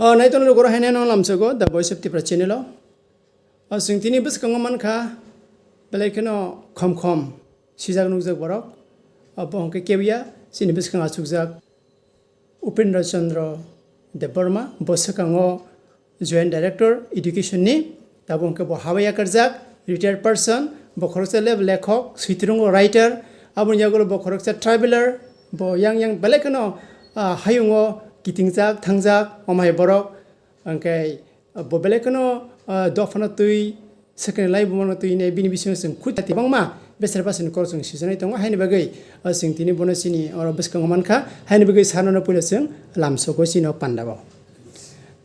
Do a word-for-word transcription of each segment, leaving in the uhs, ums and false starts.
O naiton lugurok haino no lamsogo The Voice of Tipra channel o. O chwng tini bwskango mankha belai kheno khom khom sijak nukjak borok. O bo hwnkhe kebuya chini bwskango achukjak Upendra Chandra Debbarma, bo swkango Joint Director Education ni, tabuk hwnkhe bo habai yakarjak, retired person, bo khoroksa le-, lekhok, switrungo writer, aboni yagulo bo khoroksa traveler, bo yang yang belai kheno, ah, hayungo kitingjak, thangjak, omo hai borok, hwnkhe bo belai kheno, ah, dophano twi, Swkangni laibumano twi hinwi bini bisingo chwng khuita tibangma besar basini kok chwng sijaknai tongo, haini bagwi, ah, chwng tini bono chini oro bwskango mankha, haini bagwi sarno puila chwng lamsogo chini o pandao.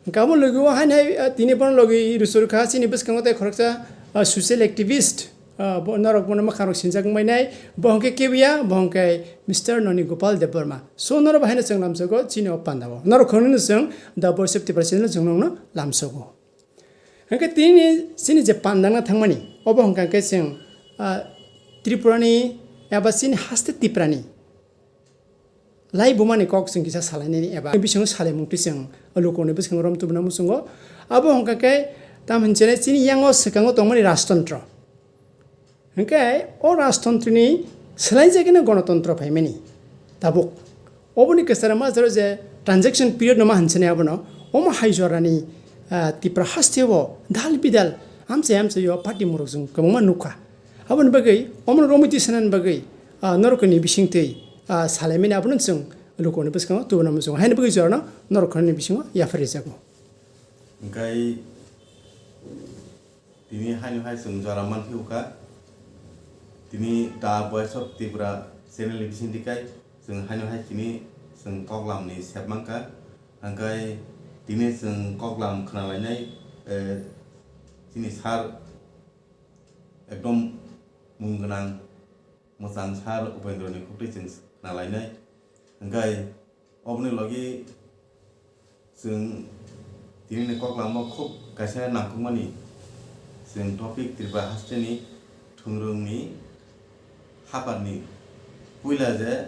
Hwnkhe abo logi o haini hai, ah, tini bono logi rwchurkha chini bwskango tei khoroksa, ah, social activist, ah, bo norok bono mwkhangrok sinjak wngbainai, bo hwnkhe kebuya, bo hwnkhe Mister Noni Gopal Debbarma. So norok bo haino chwng lamsogo chini o pandao. Norok khoroknwino chwng The Voice of Tipra channel chwng nokno lamsogo. Hwnkhe tini chini je pandangna thangmani, obo hwnkha khe chwng, ah, Tripurani eba chini haste Tiprani laibumani kok chwng kisa salainani eba bisingo salaimung twi chwng lukuni bwskango rom tubuna muchungo. Abo hwnkha khe tamo hinwi chini yango swkango tongmani rajtontro. Hwnkhe o rajtontrini swlaijagwino gonotontro phaimani tabuk. Oboni kwcharo ma jora je transaction period no ma hinsinai abono, omo hai jorani, ah, Tipra hasteo dal bidal amchai amchaio party murok chwng kwbangma nukha. Aboni bagwi omono romwi tisanani bagwi, ah, norokni bisingtwi, ah, salaimani abono chwng lukuni bwskango tubuna muchungo. Haini bagwi jorano norokni bisingo yaphar rijago. Hwnkhe Tini haino hai chwng jora manphi kha. Tini The Voice of Tripura channel ni bisingtwi kai chwng haino hai tini chwng koklam ni sep mankha. Hwnkhe tini chwng koklam khwnalainai, eh, chini sir ekdom mung gwnang mwchang sir Upendra ni khuktwi chwng khwnalainai. Hwnkhe oboni logi chwng tini ni koklam o khub kaisa nangkukmani chwng topic Tripura haste ni thwngrwng ni hapar ni puila je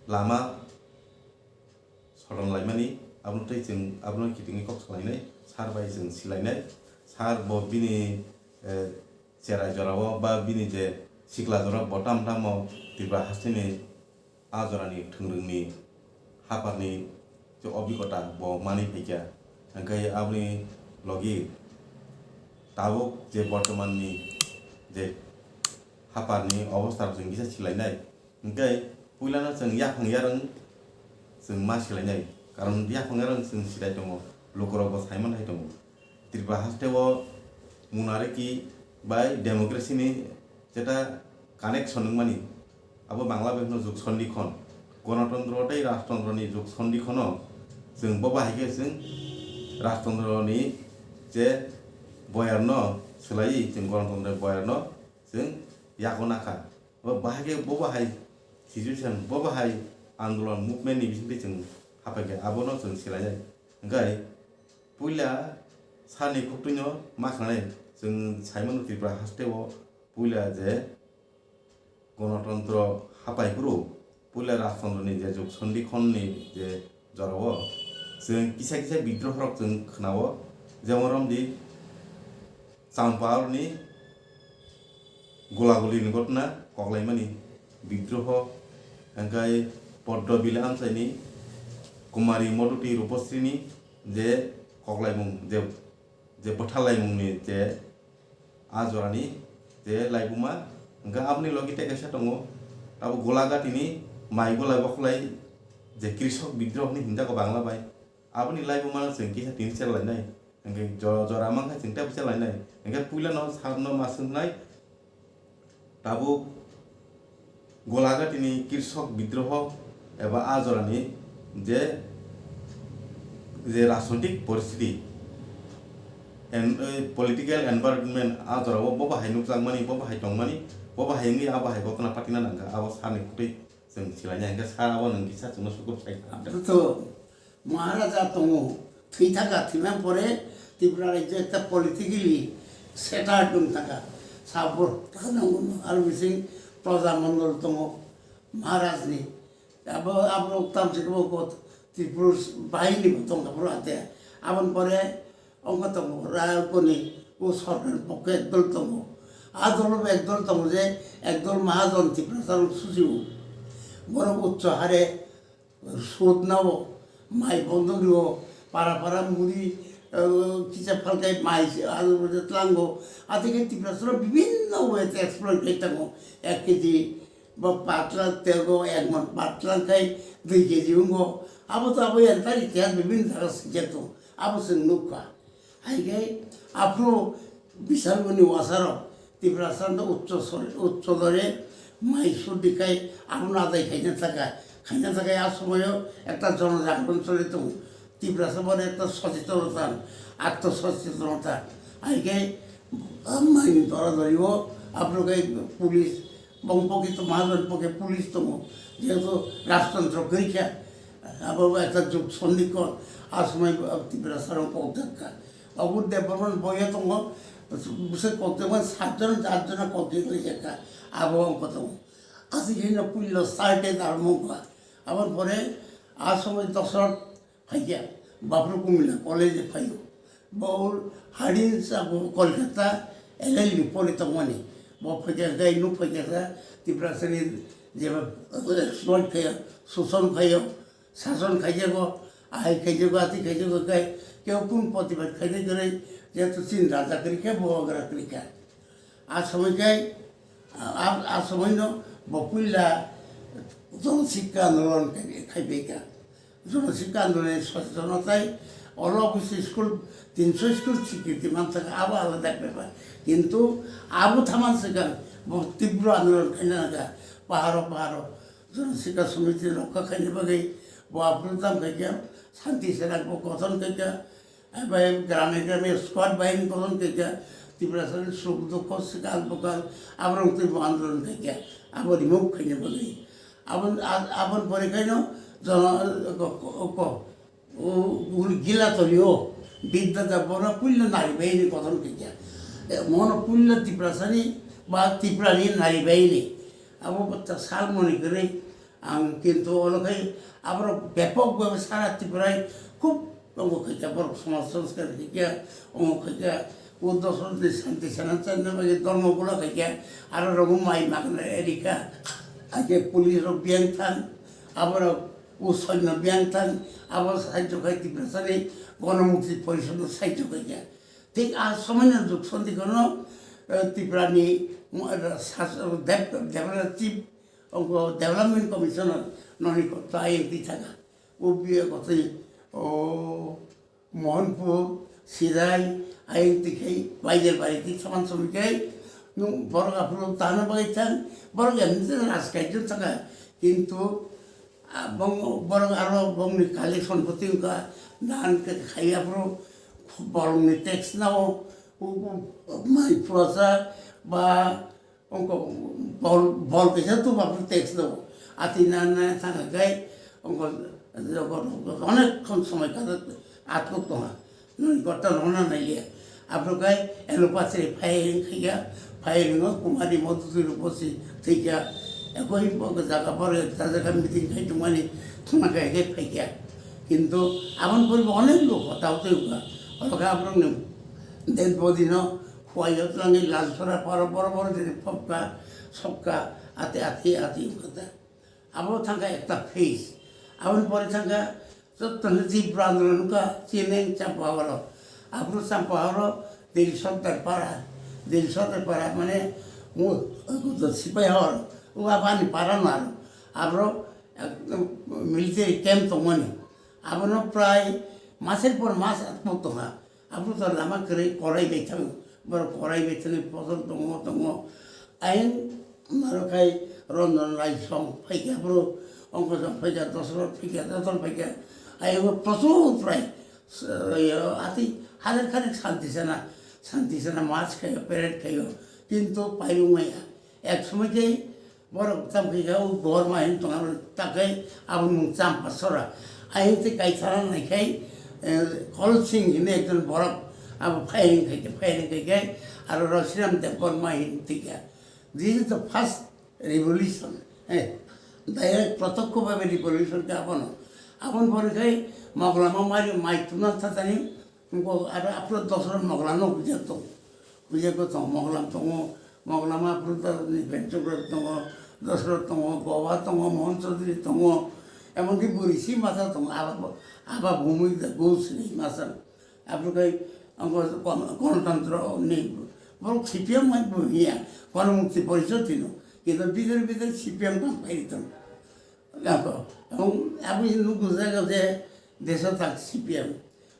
lama soron laimani, abono tei chwng abono kitingwi kok salainai, sir bai chwng silainai, sir bo bini, eh, cherai jorao ba bini je sikla jora bo tam tamo Tripura haste ni a jorani thwngrwngni haparni je obhigota bo manwi phaikha, hwnkhe aboni logi tabuk je bortomanni je haparni obostha chwng kisa silainai. Hwnkhe puilano chwng yaphang yarwng chwng ma silainai, karon yaphang yarwng chwng silai tongo, lukurokbo saimano hai tongo. Tripura hasteo monarchy bai democracy ni jeta connection wngmani, abo Bangla bai hwno juk sondikhon. Gonotontro tei rajtontro ni juk sondikhono chwng bo bahai khe chwng rajtontro ni je boyar no swlaiwi chwng gonotontro ni boyar no chwng yago nakha. Bo bahai khe bo bahai situation, bo bahai andolon movement ni bisingtwi chwng hapai khe abono chwng swlainai. Hwnkhe puila sani khuktwino ma khnanai, chwng saimano Tripura hasteo puila je gonotontro hapai phuru puila rajtontroni je juk sondikhonni je jorao chwng kisa kisa bidrohorok chwng khnao, jemon romdi Champaharni gulagulini gotna koklaimani bidroho, hwnkhe Poddo Bile amchaini Kumari Modhuti Rupasrini je koklaimung, je, je bwthalaimungni je a jorani je laibuma, hwnkhe aboni logi tei kaisa tongo, abo Golagatini mai golai bokhwlai je Krishok Bidroh hinwi hinjago Bangla bai. Aboni laibumano chwng kisa tini chelainai, hwnkhe jo-, jora mankha chwng teibo chelainai. Hwnkhe puilano sakno ma swngnai, tabuk Golagatini Krishok Bidroho eba a jorani je, je rajnoitik poristiti, en-, eh, political environment a jorao bo bahai nukjakmani, bo bahai tongmani, bo bahai wngwi a bahai gotna patina nangkha, abo sakni kutui chwng silainai, hwnkhe sa abo nwng kisa chwngno sukur sai kha. Maharaja tongo, thwi thaka, thwimani pore Tripura rajyo ekta politically settled wng thaka. Sabor, aro bising Praja Mondol tongo, Maharaj ni. Abo, abo tamsi kebo bo Tripura bahai ni bo tongkha, boro ate. Aboni pore wngkha tongo, rajyoni o sorkar ni pokhe ekdol tongo. A dolo bo ekdol tongo je ekdol mahajon Tiprasa rok susi o. Borok uccho hare sud nao, mai bondo rio, para para muri, eh, kisa phalkai mai se, aro tlango. Atike Tiprasa rok bibinno way te exploit khai tongo. Ek kg ba patla tego, ek mon patla khai dui kg wngkho. Abo to abo entire itihas bibinno jaga swijak tongo. Abo chwng nukha. Hai khe aphuru bisal boni wasarok Tiprasa no uccho sor-, uccho dore mai sudi khai abono adai khaina thaka, khaina thaka a somoyo ekta jonojagron choli tongo. Tiprasa bore ekta sochetonota, atmo sochetonota. Hai khe, ah, mai dora dori o aphuru khai police, bong pokhe to mahajon pokhe police tongo. Jehetu rajtontro kwrwi kha, abo ekta juk sandikon, a somoi Tiprasa rok kok jak kha. Obur Debbarman boya tongo, bwswk kokjagma satjon, atjon kokjagwi rijak kha, abo wng kotor. Aswk hino puilo sarte dar mungkha. Aboni pore a somoi Dosrot phaikha, Bapru Kumila college phaio. Bo hardin sabo Kolkata L L B pori tongmani. Bo phaikha, gai nuk phaikha sa, Tiprasani jeba exploit khaio, suson khaio. Sason khaijago, ahai khaijago, ati khaijago khe, keu kun protibad khainai kwrwi, jehetu chini raja kwrwi khe, bo ogra kwrwi kha. A somoi khe, a, a, a somoi no bo puila Jon Sikka Andolon khai, khai bai kha. Jon Sikka Andolon ni socheton tai, olo office school, tinso school sikirti man thaka, abo alada bepar. Kintu abo thaman swkang, bo tibro andolon khaina nangkha, paharo, paharo. Jon Sikka Samiti rokha khaina bagwi bo aphuru tamo khaikha, Shanti Sena bo gothon khaikha, bai grame grame squad bahini gothon khaikha, Tiprasani suk dukho swkang bwkang aborok twi bo andolon khaikha, abo remove khaina bagwi. Abon, a-, aboni pore khaino jono, ko, ko, ko, O, ul gila tolio, Bidya Debbarma puila nari baini gothon khaikha. E, mono puila Tiprasani ba Tiprani nari baini. Abo bata salmoni kwrwi ang kintu olo khai aborok bepok bhabe sara Tripura khub tongo khaikha, borok somaj sanskar khaikha, omo khaikha, o dosrok ni santi sana channa bagwi dormo gula khaikha, aro rogo mai magna erikha, ake police rok biyang thang, aborok O soino biyang thang, abo sahajyo khai Tiprasani Gonomukti Porishodno sahajyo khaikha. Thik a somoino juk sandi kono, eh, Tiprani mo-, eh, sas-, Deb-, Debra Chief, ongko Development Commissioner noni koto ayang twi thanga. O biya koto, o, Mohanpur, Sirai, ayang twi khai, Baijalbari twi saman somoi khai, nung borok aphuru tana bagwi thang, borok emni rajkaijwk thangkha. Kintu, ah, bong-, borok aro bongni collection bo twi wngkha, dan khe khai aphuru borokni tax nao, u-, u-, mai phuarsa ba Ongko bol, bol kaisa tu bapre tax do. Ati na na thang kai ongko jogo onek khon somoi kada atko tonga. Noni gotta rona nailia. Abro kai elo pasre firing khaiya, firing o kumari modu tu ruposi thikya. Ekoi bo jaga bor jaga meeting khai tongmani thuna kai kai phaikya. Kintu abon pori bo onek lok hota hotoi uka. Olo ka abro nem dead body no Huaiyot langwi Lalsora paro boro boro jeni phobkha, sokha, ati, ati, ati wngkha ta. Abo thangkha ekta phase. Aboni pore thangkha jottoni Tripura andolon wngkha, chini Champahoro. Aphuru Champahoro Dil Sordar Para. Dil Sordar Para mane mu-, sipai hor. O abani para no aro. Abro, eh, military camp tongmani. Abono prai maser por mas atmok tongkha. Aphuru to lama kwrwi korai bai thango, borok korai bai thangwi pothor tongo, tongo. Ayang maro khai Ranjan Rai song phaikha, aphuru Ongkosong phaikha, Dosrot phaikha, jotono phaikha. Ayang o prochur prai, s-, yo, ati hajar khanek Shanti Sena, Shanti Sena march khaio, parade khaio, kintu paiyung maya. Ek somoi khe Borok tamo khe o Borma hin tong aro takai abo mung Champa Sora. Ahin tei kaithara nai khai, eh, Kol Singh hinwi ekjon borok abo firing khai khe, firing khai khe aro Rasiram Debbarma hin thikha. This is the first revolution. Eh, direct protokho bhabe revolution khe abono. Aboni pore khai Moglama mari mai tuna tatani, ko aro apro dosra mogla no huja tong. Huja ko tong moglam tongo, moglama apro ni benchuk tongo, dosra tongo, gowa tongo, mohon chaudhuri tongo. Emon ki buri si masa tongo, aba, aba bhumi da gusri masa. Abro kai ang kon-, konotantro ni borok C P M mai buri ya, kono mukti porishod tino. Kintu bidar bidar C P M tong pai tong. Ako, ang, aboni nukgo jaga je desa tak C P M.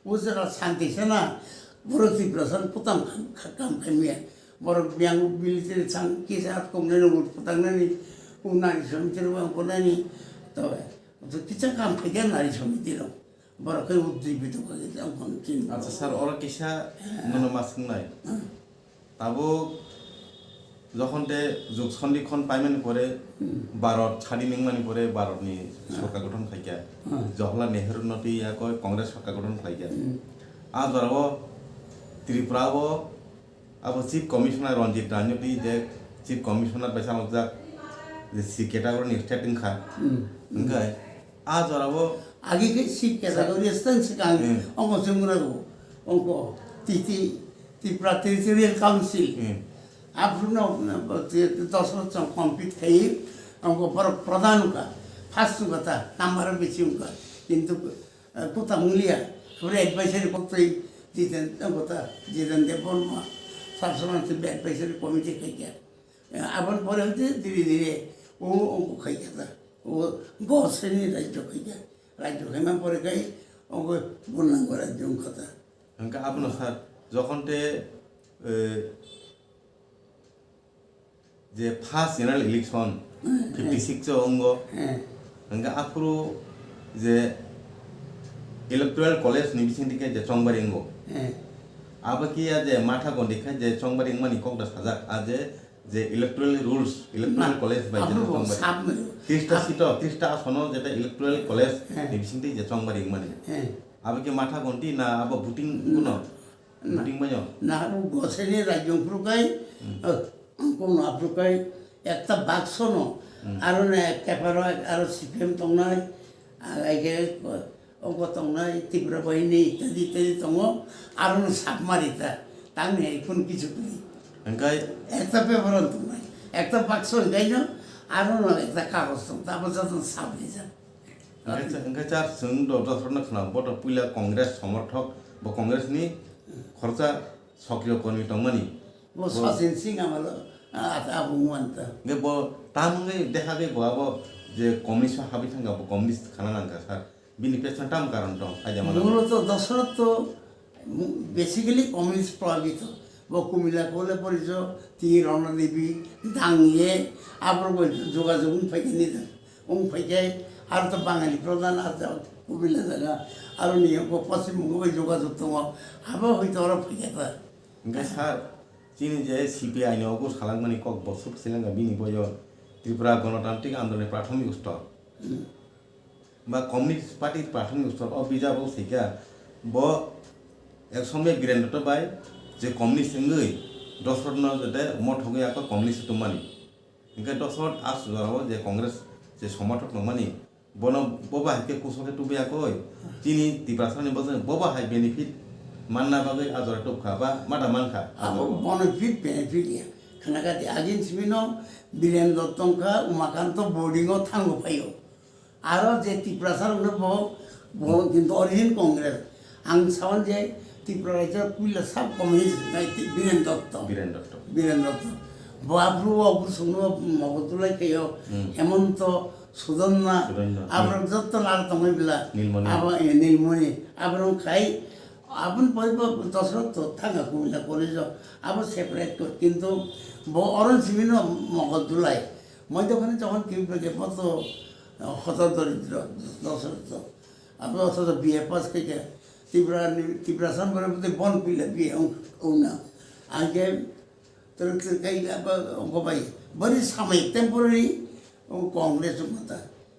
O jaga santi sana, borok Tiprasa putang kam, kam kamiya. Borok yang military sang kisa at kong nani, ut putang nani, u nari somiti rok ang konani. To, to kisa kam kaiya nari somiti rok. Borok khe utjibito kaiya, ang kono chin. Acha sir, oro kisa nono ma swngnai. Tabuk jokhon te juk sondikhon paimani pore, Bharat sadin wngmani pore Bharatni sorkar gothon khaikha. Jawaharlal Nehru no twi yakoi Congress sorkar gothon khlaikha. A jorao Tripura o abo Chief Commissioner Ranjit Ranjit twi je Chief Commissioner bai salokjak je C category ni state wngkha. Hwnkhe a jorao agi khe C category state swkang, hmm, ongo chwngmano rw, ongo T T, Tripura Territorial Council. Hmm. Aphuru no, no, te, te dos bosor compete khai, ongo borok pradhan wngkha, first wngkha ta, number bisi wngkha. Kintu, eh, kota wnglia, pura advisory kok twi Jiten, ongo ta, Jiten Debbarma, sab samay se advisory committee khai kya. Eh, aboni pore hoite dhire dhire o, ongo khai kya ta. O, go seni rajyo khai kya. Rajyo khai man pore khai, ongo bunang rajyo wngkha ta. Hwnkhe abono sir, jokhon te, eh, je first general election, hmm, fifty six o wngo, hmm, hwnkhe aphuru je electoral college ni bisingtwi khe je chongbari wngo. Hmm. Abo khe ya je matha gondi khe je chongbari wngmani kok da sajak, a je, je electoral rules, electoral college bai je chongbari. Tris ta seat o, tris ta asono jeta electoral college, hmm, ni bisingtwi je chongbari wngmani. Hmm. Abo khe matha gondi na abo voting kuno? Na. Meeting bayo? Na, o goseni rajyung phuru kai, hmm, eh, kono aphuru kai, ekta bakso no, hmm, aro na paper o aro C P M tongnai, ah, aige, ogo tongnai, Tripura Bahini, itadi, itadi tongo, aro no sap mari ta, tang ni hai kono kichu kuri. Hwnkhe? Ekta paper o tongnai, ekta bakso hwnkhe no, aro no ekta kagos tong, tabo joto no sap rijak. Hwnkhe cha-, hwnkhe char chwng do dosrokno khna, bo to puila Congress somorthok, bo Congress ni khoroksa sokriyo kormi tongmani. Bo bo Sachin Singh amalo, a, a, abo wngmanta. Hwnkhe bo tam wngwi dekha de bo abo je communist o habwi thangkha, bo communist khana nangkha sir. Bini pesan tam karon tong, aja mano. Muloto dosrok to Basically communist probabhito. Bo Kumila College porijo, ti Rona Devi, Dange, aborok bai jogajog wng phaikha ni, wng phaikhe, aro to Bangali pradhan, aro to Kumila jaga, aro ni bo Poschim Bongo bai jogajog tongo, abo hoito oro phaikha ta. Hwnkhe sir, chini je C P I ni ogo salangmani kok bosuk selengkha bini boyo Tripura Ganatantrik Andolon ni prathomik stor. Hmm. Ba Communist Party prathomik stor o bijabo sika bo ek somoi Biren Dotto bai je communist wngwi Dosrotno jete mothogwi ako communist tongmani. Hingke Dosrot a sujaro je Congress je somothok tongmani bono bo bahai khe kuso khe tubui akoi chini Tiprasani bosong bo bahai benefit manna bagwi a jora tubkha ba mada mankha. Abo bono fit benefit ya. Khna kha di agin simi no Biren Dotto wngkha Umakanto boarding o thango phaio. Aro je Tiprasa rokno bo, bo kintu origin Congress. Ang sawan je Tripura rajyo puila sub communist nai ti Biren Dotto. Biren Dotto. Biren Dotto. Bo aphuru o Bosongno Mogodulai khaio, hmm, Hemonto, Sudonna, Sudonna, aborok hmm, jotto nar tongwi bila. Nilmoni. Abo, eh, Nilmoni. Aborok khai, aboni pore bo Dosrot to thanga Kumila College o. Abo separate ko. Kintu bo oron simino Mogodulai. Moido khani jokhon Tripura ke moto Hoto doridro, dosrokto. Abo othocho B A pass khaikha. Tripura ni, Tripura Samora bwtwi bon pila B A ong-, ongna. Angkhe twrwk twrwk khai abo ongkho bai. Bari samai temporary o Congress ongkha ta.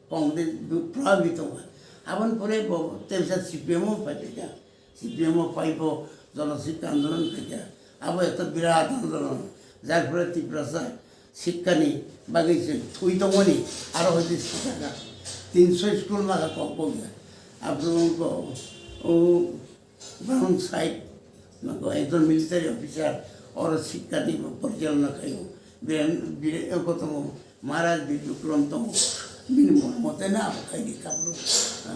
Congress bu-, probabhito ongkha. Aboni pore bo tebsa C P M o phaikha. C P M o phai bo jonosikta andolon khaikha. Abo ekta birat andolon. Jar phole Tiprasa sikkani bagwi se thwi tongmani aro hoite sikha kha. Tinso school ma kha kok kok ya. Abraham ko, o Brown Saib, nako ekjon military officer, oro sikha ni porichalona khaio. Biren, biren, ko tongo, Maharaj Bir Bikram tongo. Bini mote na abo khai di kabro. Ha?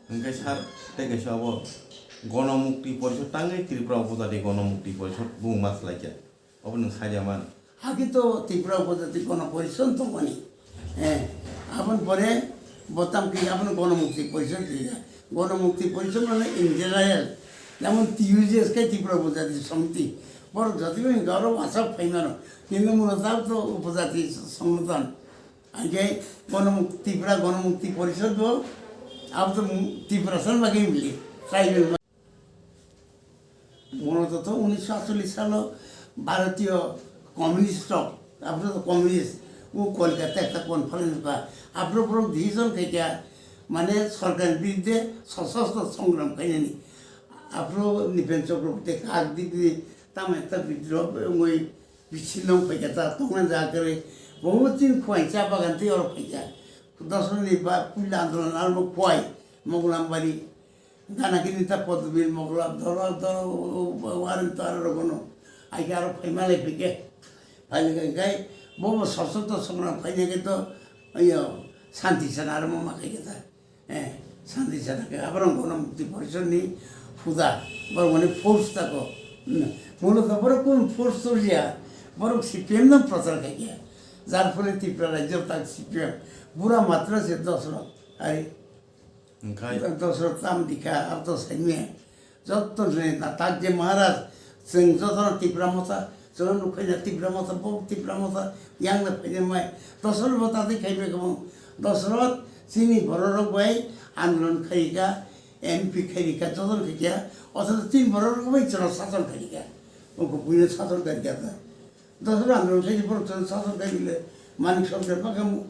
Hingke sir, tei kaisa abo Gonomukti Porishod tangwi Tripura Upojati Gonomukti Porishod bung mas laikya. Obo nwng saida man. Haki to Tripura Upojati Gono Porishod tongmani. Eh, aboni pore botam ki aboni Gono Mukti Porishod kaya. Gono Mukti Porishod mane in general. Jemon T U J S ke Tripura Upojati Samiti. Borok jati ni gaurab asap phaimano. Kintu muna jab to Upojati Songothon. Hingke Gono Muk-, Tripura Gono Mukti Porishod bo abo to Tripura san bagwi mili. Tribal. Mono to unisho atchollish salo Bharatiyo Communist rok, aphuru to Communist, o Kolkata ekta conference ba, aphuru borok decision khaikha, mane sorkar biruddhe sosostro songram khainani. Aphuru Nipen Chakraborty kak dikdi tamo ekta bidroh wngwi bisinno phaikha ta tongna jaga kwrwi. Bomo chini Khowai cha bagan tei oro phaikha. Dosrani ba puila andolon armo Khowai, Moglambari. Gana kini ta Podbil Moglab dolo dolo warin to aro rogono. Aike aro phaima lai phike. Phaile kai kai bobo sosto to songra phaina ke to ayo santi sana aro mama kai ke ta. Eh, santi sana ke abro Gono Mukti Porishod ni puja. Boro mani force ta ko. Mulo to boro kun force to ya. Boro C P M no prochar kai ke. Jar phole Tripura rajyo tak C P M. Bura matra se dosro. Ai. Hingkhai? Dosrok tam dikha, abo to saimya. Jotto hinwi na tak je Maharaj, chwng jotono Tipra Motha, chwngno nukhai na Tipra Motha, bo Tipra Motha, yang na phaina mai. Dosrok bo tati khaimya kwbang. Dosrok chini bororok bai andolon khairika, M P khairika, jotono khaikha. Othocho chini bororok bai chwngno sason khairika. Oko buino sason khairika ta. Dosrok andolon khaidi borok chwngno sason khairikle, Manik Saw de ma khamu.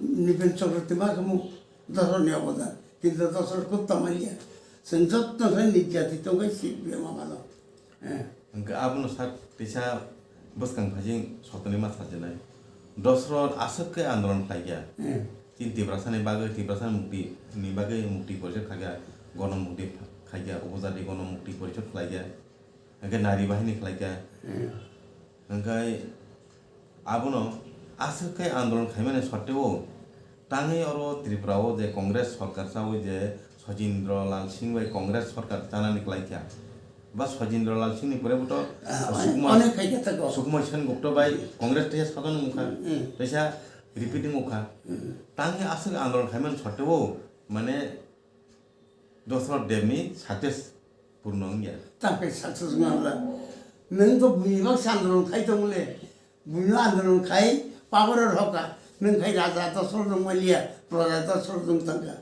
Nipen Chakraborty ma khamu dosrok ni obodan, kintu dosrok kub tongmani ya. Chwng jotto khe nijati tongwi sibya ma mano. Eh. Hwnkhe abono sak tisa bwskang phaising sotoni ma sajwnai. Dosrok aswk khe andolon khlaikha. Eh. Chini Tiprasani bagwi, Tiprasani mukti ni bagwi mukti porishod khaikha, gono mukti khaikha, upojati gono mukti porishod khlaikha. Hwnkhe nari bahini khlaikha. Eh. Hwnkhe abono aswk khe andolon khaimani sotteo tangwi oro Tripura o je Congress sorkar chawi je Sojindra Lal Singh bai Congress sorkar chanani klaikha. Ba Sojindra Lal Singh ni pore bo to Ah, Sukumal, onek khaikha tako. Sukumal Sen Gupta bai Congress teisa sajon wngkha. Hmm. Teisa repeating wngkha. Hmm. Tangwi aswk andolon khaimani sotteo mane Dosrok Debni success purno wngya. Tamkhe success wngya. Nwng to buini bak andolon khai tongmole. Buino andolon khai power o rokha. Nwng khai raja Dosrok wng maliya, proja Dosrok wng tangkha.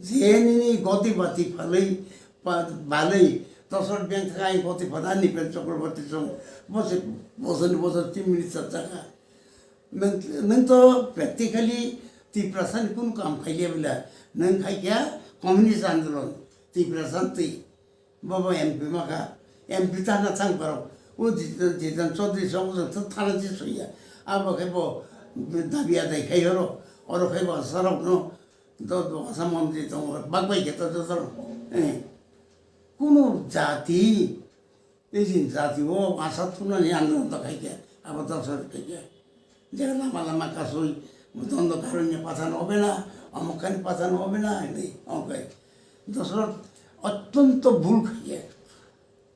Je nini goti bati phalwi, pa-, balwi, Dosrok beng thang ai goti phala Nipen Chakraborty song. Bose, bosoni bosor team minister chakha. Nwng, nwng to practically Tiprasa ni kunu kam khailiya bwla, nwng khaikha communist andolon, Tiprasa twi, bobo M P makha, M P thana thang parok, o Jitan, Jitan Chaudhary song song thana si soya, abo khe bo dabi adai khai horo, oro khai bo asarok no, do, do asa montri tongo, bagbai khe to joto, eh, kunu jati, Nini jati o asa thumnani andolon to khaikhe, abo dosor khaikhe. Je lama lama kasui, dondo karonni pathan hobe na, omukhani pathan hobe na, hinwi, omokhai. Dosor ottonto bhul khaikhe.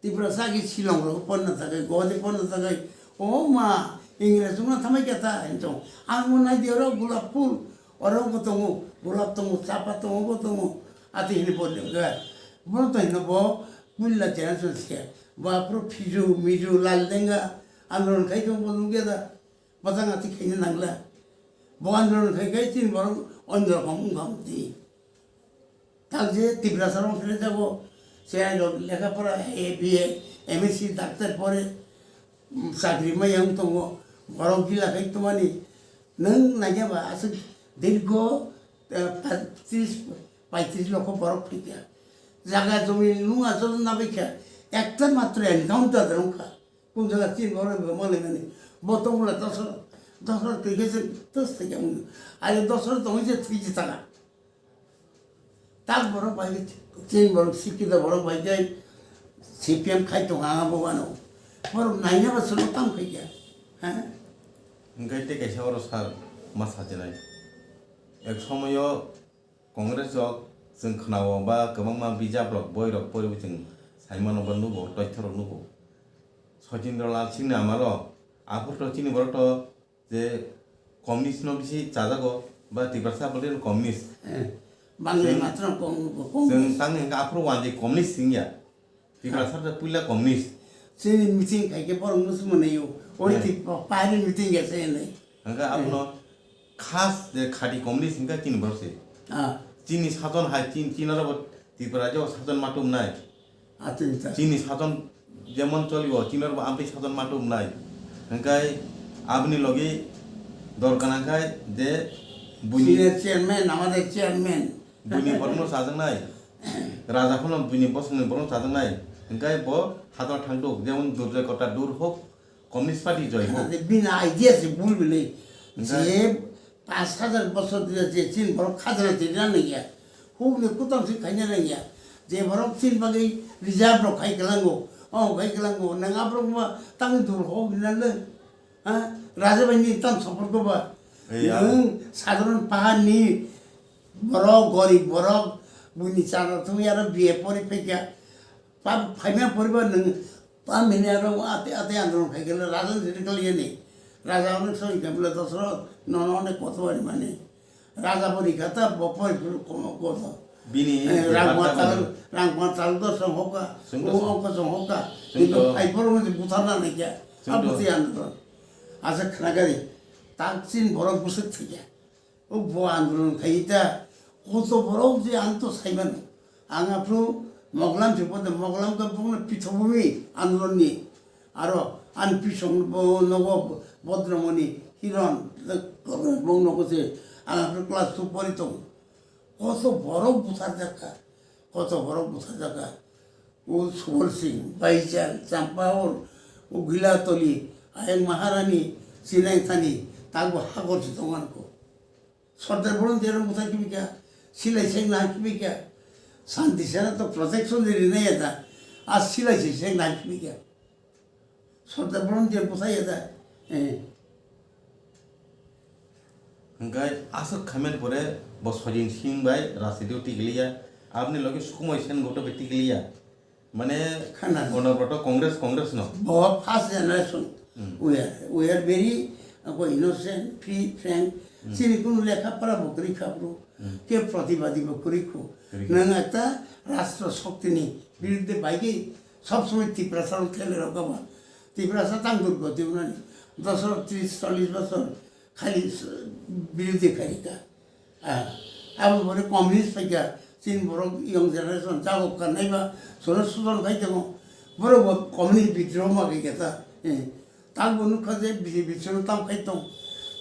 Tiprasa agi Shillong rok ponna thangwi, Guwahati ponna thangwi, o ma, Ingres wngna thamai khe ta, hinto. Ang mo nai di oro gulap phul, oro bo tongo, gulap tongo, chapa tongo, bo tongo, ati hini bo lemga. Bo to hino bo, Puila generation se, bo aphuru Phiju, Miju, Laldenga, andolon khai tong bo nukya da, bwtang ati khaina nangla. Bo andolon khai khai chini borok onno rokom wngkha mukti. Tak je Tiprasa rok philai jago, chwrai rok lekha pora, A B A, M S C, doctor pore, um, chakri maya wng tongo, borok gila khai tongmani. Nwng naikhe ba aswk dirgo, eh, tris, paitris lokho borok phaikha. Jaga jomi nung aswk nabikha. Ekta matro encounter wngkha. Kun jaga tin borok bo malaimani. Bo tongla dosor, dosor twi khe se tos thai khe wngkha. Ayo dosor tongwi se thwi se thangkha. Tak borok bai khe, chini borok sikito borok bai khe C P M khai tongo ang abo wano. Borok naina ba sono tam khai khe. Ha? Hingke tei kaisa oro sir ma sajinai. Ek somoyo Congress rok chwng khwnao ba kwbangma bijap rok, boi rok poriwi chwng saimano ba nugo, toithorok nugo. Sojindra Lal Singh ni amalo aphuru to chini borok to je communist no bisi chajago ba Tiprasa bwlwi no communist. Eh, Banglai chwng, matwrwng kong-, kong-, chwng tang hingke aphuru wanjwi communist wngya. Tiprasa ta puila communist. Chini meeting khai khe borok no se mwnai o. Ori Eh. Ti pa-, pari meeting ya se nai. Hingke Eh. Abono khas je khati communist hingke chini borok se. Ah. Chini sajon hai chin-, chini oro bo Tripura je sajon matum nai. Atin ta. Chini sajon jemon cholibo, chini oro bo amtwi sajon matum nai. Hingke aboni logi dor gwnang khai je buini Senior chairman, amader chairman. Buini borokno chajaknai. Raja phano buini bosongni borokno chajaknai. Hingke bo hathor thangduk, jemon Durjoy Kota dur hok, Communist Party joy hok. Bini idea se bul bini. Hingke Je pas hajar bosor dile je chin borok khajana twi rina nangya. Hukni kutam se khaina nangya. Je borok chin bagwi reserve rok khai kwlango. O khai kwlango. Nang aborok ma tang dur hok rina le. Ha? Raja bai ni tam support ko ba. Ei, ya. Nwng sadharon pahar ni borok, gorib borok, buini chana thung yaro B A pori phaikha. Pa phaima poriba nwng pa mene aro ate, ate andolon khai khe raja ni rikal yani. Raja onek soi khe bole dosro nono onek koto bari mani. Raja bo rikha ta bo pori phuru komo koto. Bini Eh, je Rangma bata tal, bana. Rangma tal do song hoka, Song do o song. Ongko song hoka. Song Kintu do. Phai poro mo je buthar na nai kya. Song do. Abuti andolon. Asa khnagari. Tak chin borok busuk thikya. O bo andolon khai ta. Koto borok je ang to saiman. Ang aphru Moglam se bodo Moglam ka bongna pithobumi andolon ni. Aro an pisong bo nogo Bodromoni Hiron bong nogo se ang aphru class two pori tong. Koto borok buthar jakha. Koto borok buthar jakha. O Subol Singh, Baijal, Champahor, o Gilatoli, Ayang Maharani, Chinai Thani, takbo hagor se tongan ko. Sordar Volunteer rok mwthang kibi kha, silai seng nang kibi kha, Santi Sena to protection de rina ya da, a silai se seng nang kibi kha. Sordar Volunteer mwthang ya da, eh. Hingke aswk khaimani pore bo Sojin Singh bai rajniti o tikliya, aboni loge Sukumoi Sen goto bai tikliya. Mane Khana. Ono boto Congress, Congress no. Bo first generation. Hmm. We are, we are very, uh, innocent, free, frank. Hmm. Chini kunu lekha pora bo kwrwi kha bro. Hmm. Ke pratibadi bo kwrwi kho. Kwrwi kho. Nwng ekta rashtra shokti ni biruddhe baigwi sob somoi Tiprasa rok thele rok ba. Tiprasa tang durgoti unani. Dos rok tris chollish bosor khali s-, biruddhe khaika. Ah, abo bore communist paikha, chini borok young generation jagok ka naiba, sono sujon khai tongo, borok bo communist bidroho ma khaikha ta, eh. Tak bo nukha je B J P sono tam khai tong,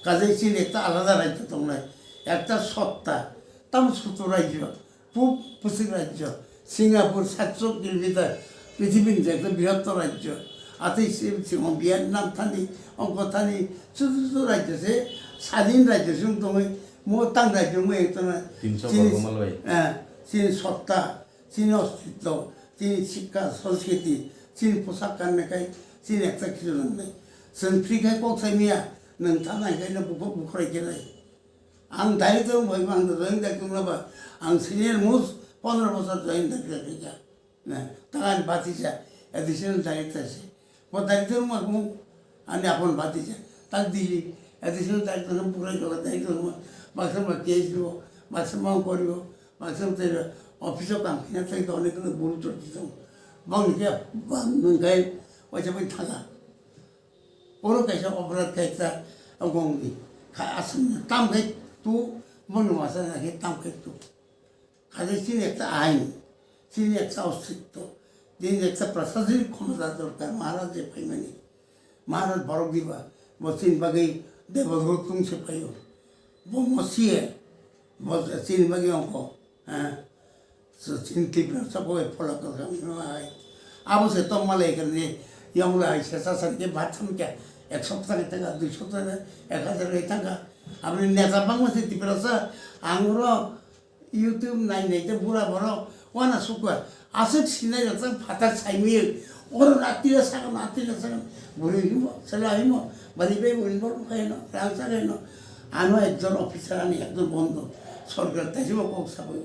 kaje chini ekta alada rajyo tongnai, ekta sotta, tam sutu rajyo, pub pwswk rajyo, Singapore satso kilometer, prithibi ni ekta brihottor rajyo. Atwi se, se Vietnam thani, ongko thani, chutu chutu rajyo se, sadin rajyo se wng tongwi, mo tang rajyo wngwi tongna. Tinso chini, borgo malwai. Eh, chini sotta, chini ostitto, chini sikka, sanskriti, chini poshak kanne kai, chini ekta kisu nangnai. Chwng free khai kok sai miya, nwng thanai khai no bukhuk bukhrai khe nai. Ang director wng bai, ang drawing director wng ba, ang senior most pondro bosor drawing director khaikha. Na, ta ani bhatija, additional director se. Bo director wng ma kung, ani apon bhatija. Tak dili, additional director wng pura joga director wng ma, baksa ma case dibo, baksa ma koribo, baksa ma tei office o kam khina tei to onek bul to tong. Bang ni kya, bang nung kai, wacha bai thaga. Oro kaisa oborad kaisa wngkha wngdi. Kha aswk tam khai tu, bono masa khai tam khai tu. Kha je chini ekta ain, chini ekta ostitto, chini ekta prashasanik khomota dorkar, Maharaj je phaimani. Maharaj borok diba, bo chini bagwi debodut tungse phaio. Bo mosiye, bo chini bagwi ongkho, ha. So, chini Tiprasa bo phola kwthang no hai. Abo se tong malai khe ni yong lai se sa sa ke bat tham kya ek sapta ke tanga, dui sapta ke ek hajar ke tanga. Aboni neta bangma se Tiprasa ang ro YouTube nai nai te bura borok wana sukha. Aswk sinai rok tang phatar saimwi. Oro na tila sakha, na tila sakha. Bwrwi himo, chwla himo, bari bai bwrwi borok khaino, rang sa khaino. Ano ekjon officer, ani ekjon bondo. Sorkar taisimo kok sabai.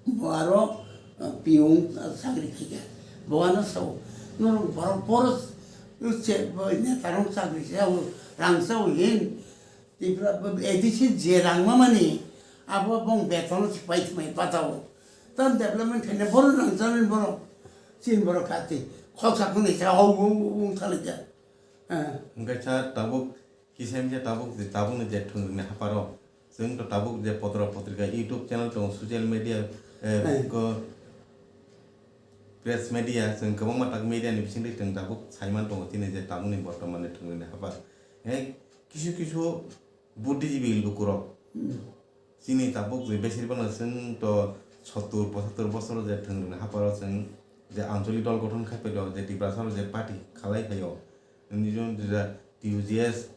Bo aro, uh, piyung, uh, chakri khaikha. Bo ano sao. Norok borok boros, uh, che, bo neta rok chakri sao, rang sao hin. Tipra, A D C je rang mamani, abo bong beton si pai thumai patao. Tan development khaina borok rang chanin borok. Chin borok khati. Khoksa khunui sa hong hong hong thalaikha. Ah. Hwnkhe sir, tabuk kisa misa tabuk je, tabukni je thwngni haparo. Chwng to tabuk je potro potrika, YouTube channel tongo, social media, eh, Hmm. ko press media, chwng kwbangma tak media ni bisingtwi chwng tabuk saiman tongo, chini je tabukni bortomani thwngni hapar. Hei, kisu kisu buddhijibi lukurok. Hmm. Chini tabuk je besir bano chwng to sottur pochattor bosoro je thwngni haparo chwng je anchalik dol gothon khai phaio, je Tiprasa rok je party khalai phaio, nini jun je T U J S,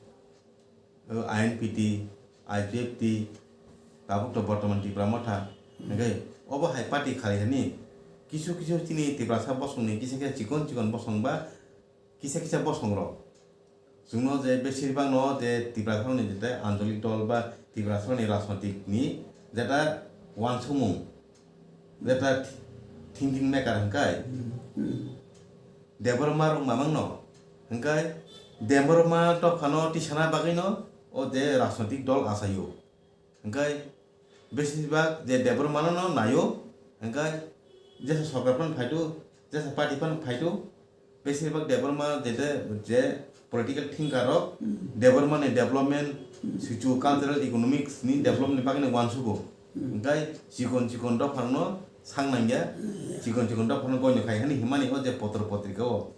o, I N P T, I P F T, tabuk to bortoman Tipra Motha, hwnkhe obo hai party khalai hani kisu kisu chini Tiprasa bosongni kisa kisa chikon chikon bosong ba kisa kisa bosong rok. Chwngno je besir bangno je Tiprasarokni je anchalik dol ba Tiprasarokni rajnotik ni jeta wansukmung, jeta thi-, thinking maker hwnkhe Debbarma rok mamangno, hwnkhe Debbarma dophano tisana bagwino o je rajnotik dol achaio. Hwnkhe besibak je Debbarmano no naio, hwnkhe jesa sorkar phano phaidu, jesa party phano phaidu, besibak Debbarma je, je political thinker rok, Hmm. Debbarmani development, Hmm. sichu cultural economics ni development ni bagwi no wansugo. Hmm. Hwnkhe chikon chikon dophano sang nangya, Hmm. chikon chikon dophano goino khai hani himani o je potro potrika o.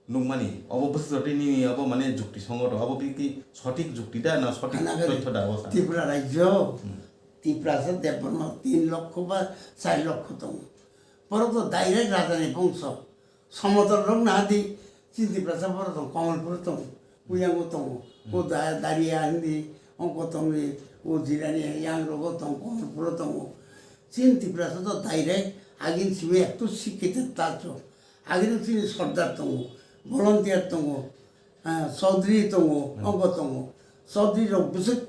Nukmani, obo bwswk jotoni nini obo mane jukti songoto, obo bikti sothik jukti da na sothik Hana gari totho da obo sa? Tripura rajyo, Hmm. Tiprasa Debbarma tin lokho ba char lokho tongo. Borok to direct rajani bongso. Somotol rok na hadi, chini Tiprasa borok tongo, Kamalpur tongo, Buyango tongo, Hmm. o da-, Daria hindi, ongko tongni, o Jirani yang rogo tongo, Kamalpur tongo. Chini Tiprasa to direct agin simi ektu sikhitit tacho. Agini chini sordar tongo, volunteer tongo, ah, chaudhary tongo, Hmm. ongko tongo. Chaudhary rok bwswk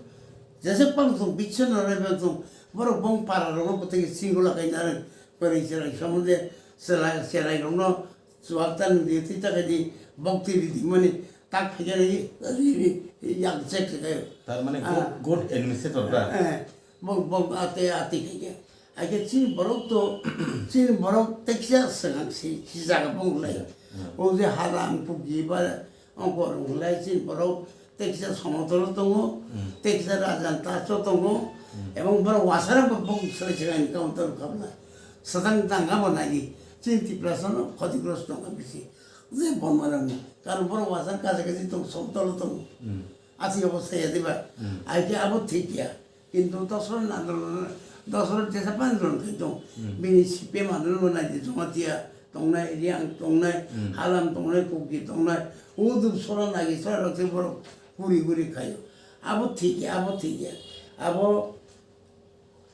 jesek pang tong, bichon rok bai tong, borok bong para rok no bwtwi singo lakai narwk, kwrwi chwrai somonde chwrai, chwrai rok no chuwak ta nung di, twi ta khai di, bok twi ridi mani, tak phaikhe ri, ri, ri, yak chek se khayo. Tar mane Ah. good, good administrator da? Eh, bok, bok ate, ate khaikhe. Aikhe chini borok to, chini borok teksa swkang si, si jaga bong lai. Hmm. O je hala ang pugi ba, ongko rung lai chini borok teksa somotolo tongo, Hmm. teksa rajan taso tongo, Hmm. ebong borok wasara bo bong swkang swkang ni counter khabla. Swkang tanga bo nai, chini Tiprasa no khotigrosto wngkha bisi. Je bongma rang ni. Karon borok wasara kacha kachi tong, somotolo tongo. Hmm. Asi obostha ya diba? Hmm. Aikhe abo thik ya. Kintu Dosron andolon, Dosron tesa pandolon khai tong. Hmm. Bini C P M andolon bo nai di Jamatia tongnai, Riang tongnai, Hmm. Halam tongnai, Kuki tongnai. Uduk sora nagi sora rok se borok guri guri khayo. Abo thik ya, abo thik ya. Abo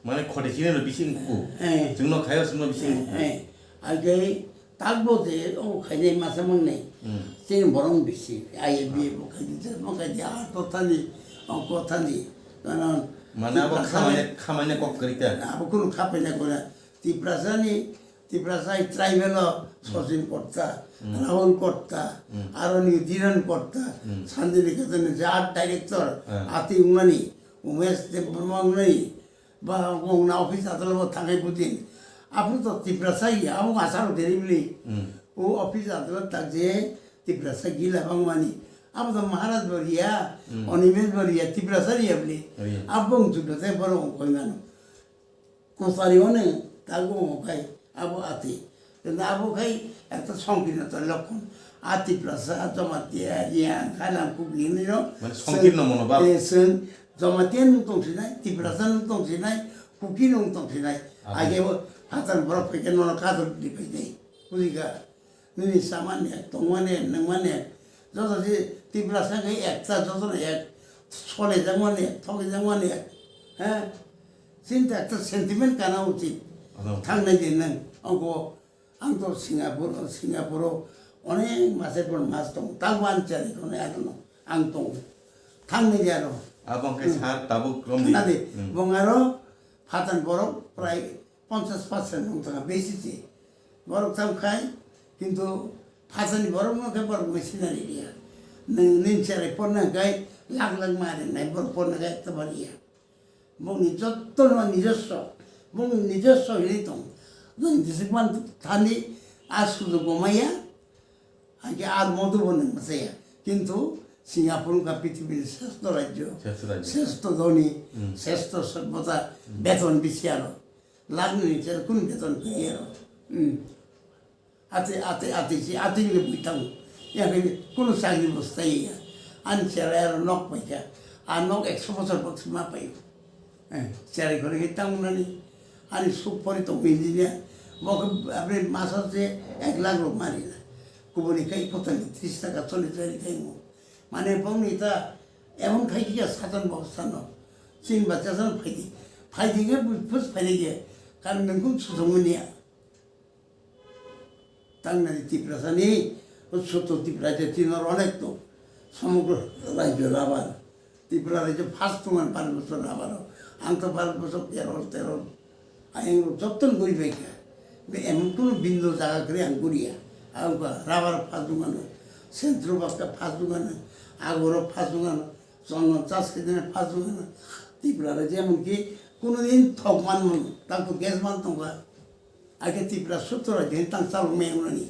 Mane khoti chini no bising ku. Eh. Chwngno khayo, chwngno bising ku. Eh. Aikhe takbo je o khainai masa mangnai. Hmm. Chini borok bisi, I A B bo khai di, mo khai di, a to thani, o ko thani. Karon Mane abo Tiprasa khamani, ni khamani kok kwrwi ta. Abo kunu khapaina kora. Tiprasa ni, Tiprasa ni tribal o Sachin Kotta, Hmm. Rahul Kotta, Hmm. aroni Dhiren Kotta, Hmm. Santiniketan ni je art director, Hmm. ati wngmani, Umesh Debbarma wngmani, Ba wngna office adolot bo thangai budin. Aphuru to Tiprasa ya, abo asaro deri bili. Hmm. O office adolot tak je Tiprasa gila bangmani. Abo to Maharaj bo riya, Hmm. Animesh bo riya, Tiprasa riya bili. Riya. Abo wng judo te borok wng koi mano. Kosari one tago wng kai, abo ati. Kintu abo khai ekta songkirno to lokkon. A Tiprasa, a Jamatia, Riang, Halam, Kuki hinwi no. Mane songkirno mono ba? Eh, chwng Jamatia nwng tong sinai, Tiprasa nwng tong sinai, Kuki nwng tong sinai. Abo. Age bo phatar borok phaikhe nono kajor di phainai. Bujikha? Nini samani ek, tongmani ek, nwngmani ek. Joto se Tiprasa khai ekta, jotono ek. Solejakmani ek, thokijakmani ek. He? Chini ta ekta sentiment kana uchit. Ano. Thangnai de nang. Angko, ang to Singapore, Singapore o onek masor por mas tong. Tangbo ang chari kono ano. Ang tong. Thangnai de aro. Abang ke Hmm. sar tabuk romdi. Nade, Hmm. bong aro phathan borok prai ponchas percent wng thangkha besi se. Borok tam khai, kintu phathani borok no khe borok no sinari dia. Nini cherai porna khai lakh lakh ma rinai borok porna khai ekta bar ya. Bongni jotto no nijoswo, bongni nijoswo hinwi tong. Jodi disik man thani a sujuk bo maya, Haikhe ar moto bo nang masaya. Kintu Singapore wngkha prithibi ni sreshto rajyo, Sreshto rajyo. Sreshto dhoni, Hmm. Sreshto sobbota, Hmm. beton bisi aro. Lakh ni niche kunu beton kwrwi aro. Hmm. Ate, ate, ate si, ate ni bui tang. Ya khe kunu chakri bo stai ya. Ani chera aro nok paikha. A nok ekso bochor bok ma pai. Eh, cherai khoroknwi tamo nani, ani suk pori tongo engineer, bo khe apni masa se ek lakh rok mari na, kubuni kai kotani tris taka chollis taka kai mo, mane bongni ta emon khai khe saton bobostha no, chini bacha san phaidi, phaidi khe bui phus phaidi khe, karon nungkung susung mania. Tangnani Tiprasani, o Sotto Tipra je tinor onek tong. Somogro rajyo rabar. Tipra rajyo first tongan Bharat borsor rabar o. Ang to Bharat borsor terol terol. Ayang rok jotton guri bai kha. Be emon kono bindo jaga kre ang guriya. Ang ba rabar first tongan. Centro bakta first tongan. Agoro first tongan. Chondon chas khe dene first tongan. Tipra rajyo emon ki kono din thok man man. Tang to gas man tongkha. Ake Tripura sutro din tang chalok me unani.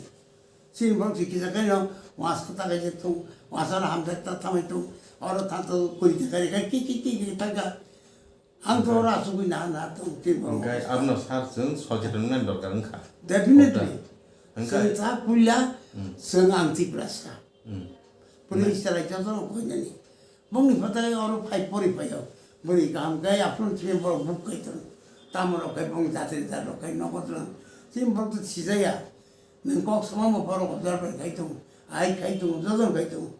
Chini borok si kisa kaino wasa ta kaisa tung, wasa na hamsa ta thamai tung, oro tang to kuri ta kari kai ki ki ki ki tang ka. Ang to ora asugui na na tung chini borok. Hingkai abno sar chwng socheton wngna dorkar wngkha. Definitely. Hingkai. Chwng ta puila, Hmm. chwng ang Tiprasa. Hmm. Puni Hingkai. Israel joto no koinani. Bongni phatai oro phai pori phaio. Bwrwi kaham khe aphuru chini borok buk khai tong. Tamo rok khai bong jatri jat rok khai nogo tong. Chini borok to sijaya. Nwng kok sama mo borok observe khai tong. Ai khai tong, jojon khai tong.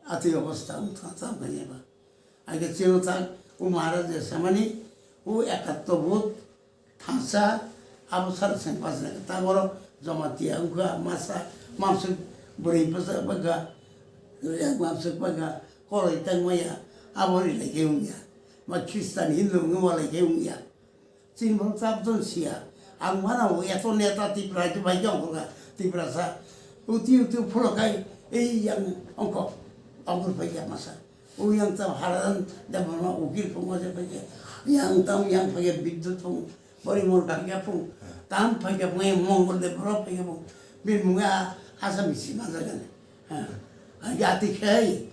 Atwi obostha wng thang thang khai ba. Ai khe chini tak o Maharaj je samani o ekatto bud Thansa abo sara seng pasna ta borok Jamatia wngkha masa mamswk bwrwi bwsa bwkha yak mamswk bwkha koloi tangmaya abo rilai khe wngya ma Khristan Hindu wngwi walai khe wngya chini borok tabukhe siya ang mano eto neta Tipra hai bai jong kha Tiprasa uti uti phulo kai ei yang ongkho ongkho bai ya masa. O yang tamo Harajan Debbarma ukil phungo je phaikhe, yang tamo yang phaikhe Bidyut phung, Porimol phaikhe phung, tam phaikhe phung, yang Mongol Debbarma phaikhe phung, bini mungya Assamese manjak ani. Ha. Ang yati khai,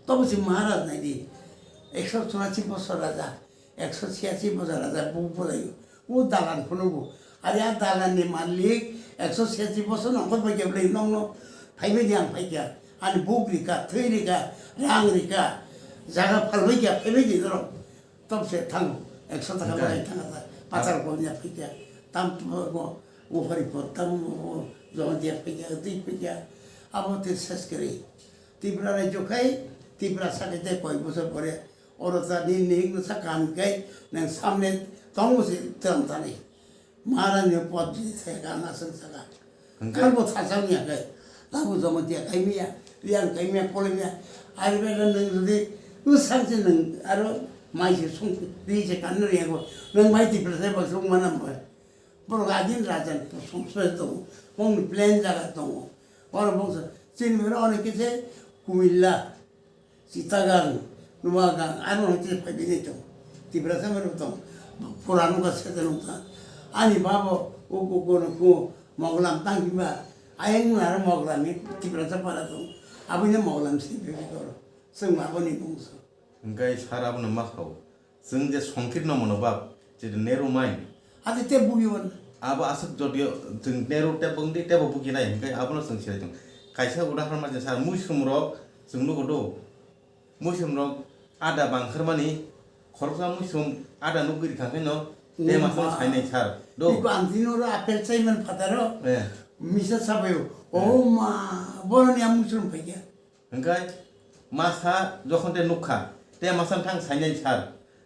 tobo si Maharaj nai di, ekso churashi bosor raja, Ekso chiyasi boja raja buk bolaio. O dalan phunukgo. Are a dalanni malik ekso chiyasi bosor nongkhor bai khe bwlai nokno phaibai di ang phaikha. Ani buk rikha, thwi rikha, rang rikha, jaga phalbai kha, phaibai di norok. Tobse thango. Ekso taka Hingkhe? Bolai thangkha ta. Pachal kolnya phaikha. Tam bo, bo, bo phari por, tam bo, bo, joma dia phaikha, twi phaikha. Abo te ses kwrwi. Tipra rajyo khai, Tipra sakhe tei koi bosor pore. Oro ta nini hikno sa kaham khe nang samne tongmo se tong tani. Maharani pot jini thaya ka ang aswk saka. Hwnkhe? Kalbo thasang ya khe. Tabo jomo dia kaimiya, yang kaimiya, kolimiya. Ari bela nang jodi usang se nang aro mai se sung ri se kanno ya go. Nang mai Tipra se ba sung mana mo. Borok adin rajan sung se tongo. Bongni plan jaga tongo. Oro bongsa chini bera onek khe se Kumilla. Sitagang, Nuagang, ano hwnkhe phai bini tong. Tiprasa mano tong. Pura nukha sete nukha. Ani babo, uku kono ku Moglam tang bima. Ayang nara Moglam ni Tiprasa para tong. Aboni Moglam si bini koro. Seng ma boni bungso. Hingkai sar abono ma sao. Chwng je songkirno mono bab, je narrow mind. Ate te bugi wan. Abo aswk jotio chwng narrow te bwngdi tebo bugi nai, hwnkhe abono chwng sirai tong. Kaisa udahoron ma je sa muisum rok chwng nugo do. Muisum rok ada bangkharmani khoroksa muisum ada nugwi rikha khe no te ma song sainai sar do. Iko ang tini oro apple chaiman phataro. Eh. Misa sabayo. Eh. O ma, boroni ang muisum phaikha. Hingkai masa jokhon te nukha, te masa thang sainai sar,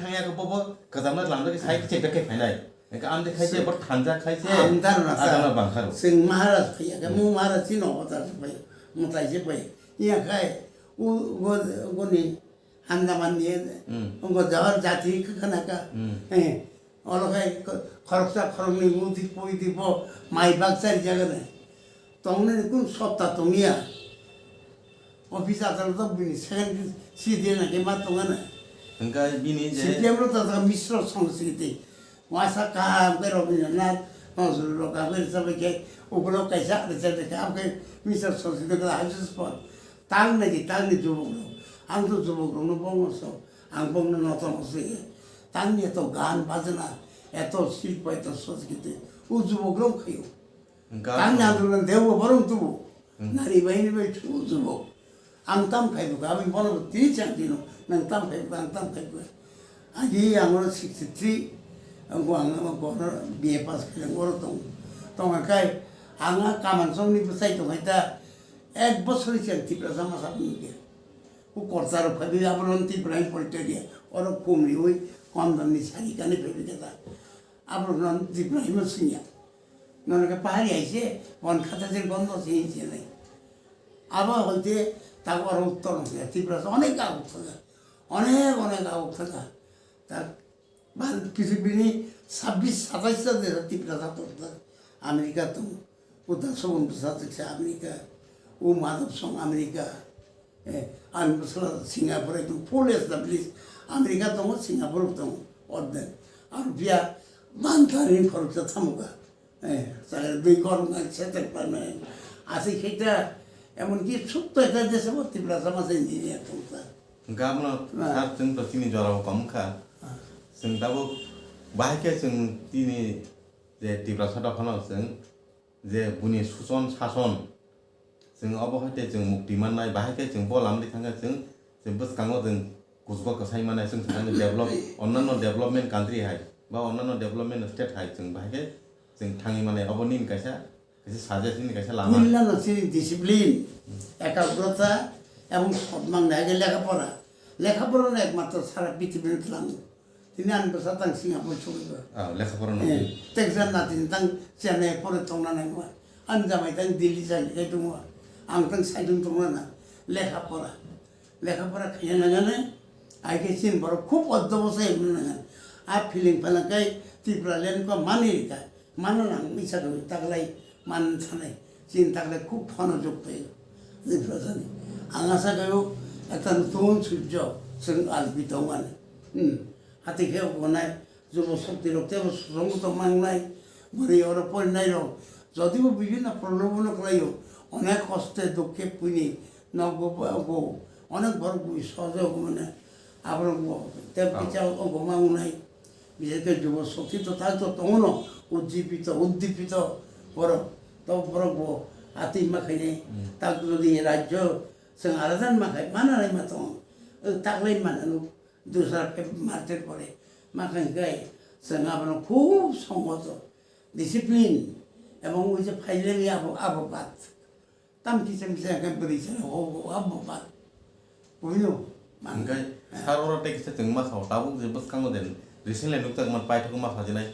thangya khe bobo kwcham na lamjak khe sai khe check back khe phainai. Hwnkhe amde khai se, se bo thansa khai se, ang daro na sa. Adana bangkharo. Chwng Maharaj phaiya khe, hmm, mo Maharaj chini obo ta se phai, mwtai se phai. Iya khai, u, go, goni Andaman ni, hmm, go jawar jati khe khana ka. Hmm. Eh, olo khai ko-, khoroksa khoroknwi mudik puidi bo mai bak chari jaga na. Tongnani kun sopta tongya. Office adalot bini second C D na khe ma tongana. Hwnkhe bini je C P M ro ta ta Misra Sangskriti. Wasa kaham khe Rabindranath, Nazrul rok kaham khe rwchapbai khe, ukulok kaisa rwchapbai khe, abo khe Misra Sangskriti khe hajuspot. Tang nai di, tang ni jubok rok. Ang to jubok rok no bongno so, ang bongno noto no se. Tang ni eto gan bajana, eto silpo, eto Sangskriti. U jubok rok khayo. Hwnkhe tang ni andolon debo borong tubu. Hmm. Nari bahini bai chu jubok. Ang tam khai buka, aboni bono bo tini chang tino, nang tam khai buka, ang tam khai buka. Agi ang oro sixty three, ang ko ang ko B A pass khai ang oro tong. Tong kai, ang a kaman song ni bwsai tong hai ta, ek bosor ni chang Tiprasa masa ni ke. Ku korta ro phai bi abono Tipra ni porichoi dia, oro kum ri ui, kom dam ni sari kani phai bi ta. Abono Tipra ni mo sinya. Nono khe pahari aise, bon khata je bondo se hinse nai. Abo hoite tak oro uttor no se, Tripura se onek aguk thaka. Onek, onek aguk thaka. Tak bal pisi bini sabbish satais ta de Tripura ta to ta. America to. Uta sobon sa se America. U madop song America. Eh, ani bwsla Singapore ekdom full established. America tongo, Singapore tongo, ordek. Aro phiya ban tarini khoroksa thamuka. Eh, chakri dui khorok nang setek permanent. Aswk khe ta, emonki sukto ekta desabo Tiprasa masa engineer tongsa. Hwnkhe abono, ah, sir, chwng to chini jorao tongkha. Ah. Chwng tabuk bahai khe chwng chini je Tiprasa dophano chwng je buini suchon sason, chwng obo hai tei chwng mukti mannai, bahai khe chwng bo lamdi thangkhe chwng, chwng bwskango chwng kuchugo kwsai mannai, chwng thangkhe develop, onnanno development country hai ba onnanno development state hai chwng bahai khe chwng thangwi mannai. Obo nini kaisa, kaisa suggest, nini kaisa lama. Puilano chini discipline, ekagrota ebong sot mangnai hai khe lekha pora. Lekha porano ekmatro sara pithibini twlango. Tini ani bwsa tang Singapore sogwi ba. Ah, lekha pora no. Eh, teksa natin tang Chennai pore tongna nangma. Ani jamai tang Delhi chai kai tongma. Ang tang saidung tongna na. Lekha pora. Lekha pora khaya nangane. Ai khe chin borok khub oddo bwsa emna nangan. A feeling phala kai Tipraland ko mani rika. Mano nang misa kami taklai man sanai. Chin taklai khub phano jok pai. Ni prasani. Ang asa kayo ekta nutun sujjo seng alpi tongani. Hmm. Hati khe ogonai jubo shokti rok tebo song to mangnai. Bwrwi oro porinai rok. Jodi bo bibhinno prolobono klaio. Onek koste dukhe puni nogo bo ogo. Onek borok bui sojo ogo mane. Aborok bo teb kicha ogo mangnai. Biseshe khe jubo shokti to thang to tongo no, ujjipito, uddipito borok, to borok bo atwi ma khainai, hmm, tak jodi rajyo chwng aladan ma khai, mana nai ma tongo, taklai mana no, dusra phe martir pore, ma khai khai, chwng abono khub songoto, discipline, ebong ui je phaileni abo, abo bat. Tam kisa misa khe bwrwi se o, o, abo ba. Buino? Hwnkhe, eh, sir, oro tei kisa chwng ma sao, tabuk je bwskango de recently nukjak man paithak ma sajinai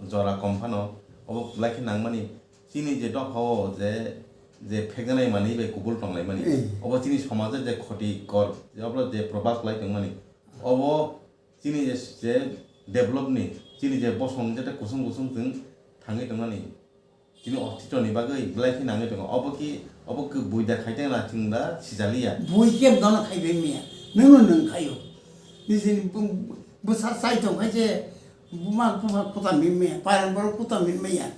jora kom phano, obo belai khe nangmani. Chini je dopha o je, je phekjanai manwi bai kubul tonglaimani, eh, obo chini somajo je khoti kor, je obo je probab lai tongmani, obo chini je, je develop ni, chini je bosong jete kusung kusung chwng thangwi tongmani. Chini ostitoni bagwi belai khe nangwi tongo. Obo ki, obo ki buida khai teng na chwng da sijaliya. Bui khe dono khai bai maya. Nwng no nwng khaio. Nijini bwsa chai tong khai je buma buma kuta min maya. Parang borok kuta min maya.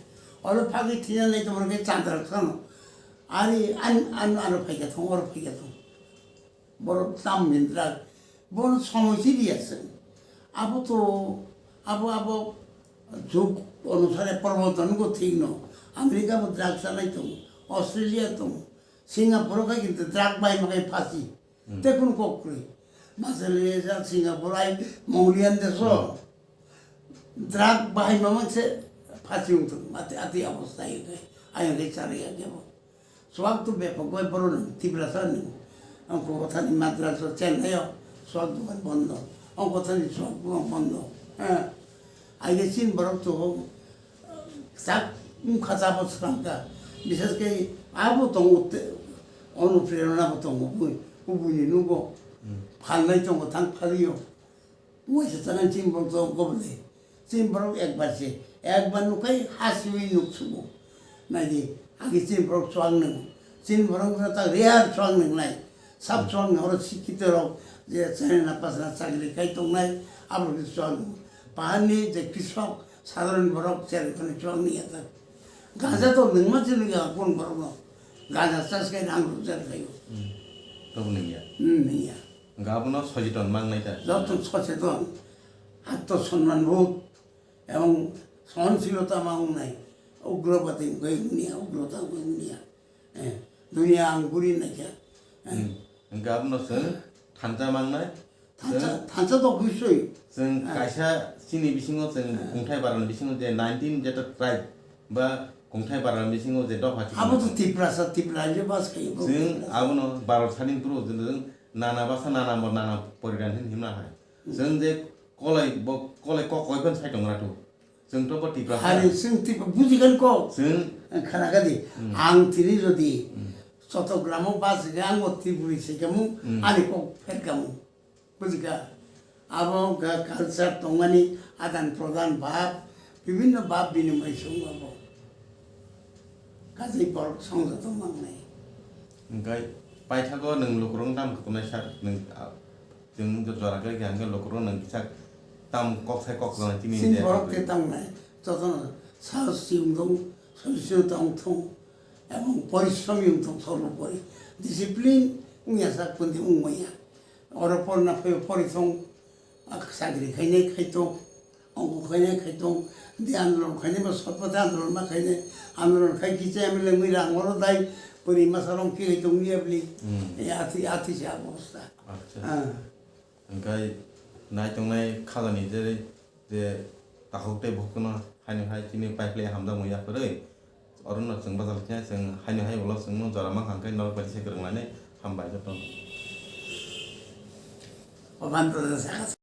Oro phagwi thina nai tong khe chandra khano. Ari an, an, ano phaikha thong, oro phaikha thong. Borok tam mindra, bono somoi si riya chwng. Abo to, abo, abo jug onusare porborton go thik no. America bo drug chanai tongo, Australia tongo, Singapore khai kintu drug bai ma khai phasi. Hmm. Te kun kok kwrwi. Masalia Singapore ai Mongolian deso. Hmm. Drug bahai ma manse Hachung thung, ati, ati abosta yungkhe, ayang khe chari ya kebo. Swak tu bepok bai borok ni Tiprasa ni, ang ko thani Madras o Chennai o swak dukan bondo, ang ko thani swak dukan bondo. Eh, aige chin borok tu ho, sak, um, kha chabo swkang ka. Bishes khe abo tongo te, ono prerona bo tongo, bui, ubuni nugo. Hmm. Phalnai tongo, thang phaliyo. Waisa chana chini borok to gobole. Chini borok ekbar se. Ekbar nukhai hasiwi nuksugo. Naidi, agi chini borok chuang nung. Chini borok no ta rare chuang nung nai. Sab chuang nung oro sikito rok je chana pasna chakri kai tongnai. Abo ke chuang nung. Paharni je krisok sadharon borok chari kono chuang ni yata. Gaja to nungma chini ga kon borok no. Gaja chas kai nang rok chari kayo. Hmm. Tobo nungya. Hmm, nungya. Hwnkhe abono socheton mangnai ta. Joto socheton, atto sonman bodh ebong sohonsilota mangnai, ugrobadi wngwi wngya, ugrota wngwi wngya. Eh, duniya ang buri naikha. Eh. Hmm. Hwnkhe abono chwng thansa mangnai. Thansa, chwng, thansa to obviously. Chwng, eh, kaisa chini bisingo chwng, eh, kungthai barani bisingo je nineteen jeta tribe ba kungthai barani bisingo je dopha chini. Abo to Tiprasa, Tipra je bas khayo, bo chwng Tiprasa. Abono Bharat sadin puro chwng nana basa nana bo nana poridan hin himna hai. Hmm. Chwng je kolai bo kolai kok koi phan sai tongra tu. Chwng to bo Tiprasa. Hari chwng Tipra bujigan kok. Chwng khana gadi. Hmm. Ang tini jodi, hmm, Chottogram o bas ga ang o Tripuri se kamu, hmm, ani kok pher kamu. Bujikha? Abo wngkha culture tongmani adan prodan bhab, bibhinno bhab binimoi se wngma bo. Kaisa borok songjato mangnai. Hwnkhe paithago nwng lukurok tamo kutunai sir, nwng, ah, chwng jora khe hwnkhe lukurok nwng kisa tamo kok sai kok tongnai chini chini India borok khe. Te tangnai, jotono sahos si wngthung, soi soi tongthung, ebong porishromi wngthung, sorbopori discipline wngya sak kundi wngmaya. Oro porna phai pori thung, ah, chakri khainai khai thung, ongko khainai khai thung, di andolon khainai ba sotpathe andolon ma khainai, andolon khai kisa M L A mui rang oro dai, pori masa rong kiri thung ni abli. Hmm. E ati, ati se abosta. Acha. Ah. Hwnkhe nai tongnai khajani je, je takhuk tei bukhukno haino hai chini pipeline hamjakmung yapharwi, orono chwng bachalaikhe chwng haino hai ulo chwngno jora mankha hwnkhe norok bai se kwrwnglainai. Hambai jotono. O ban to sakha.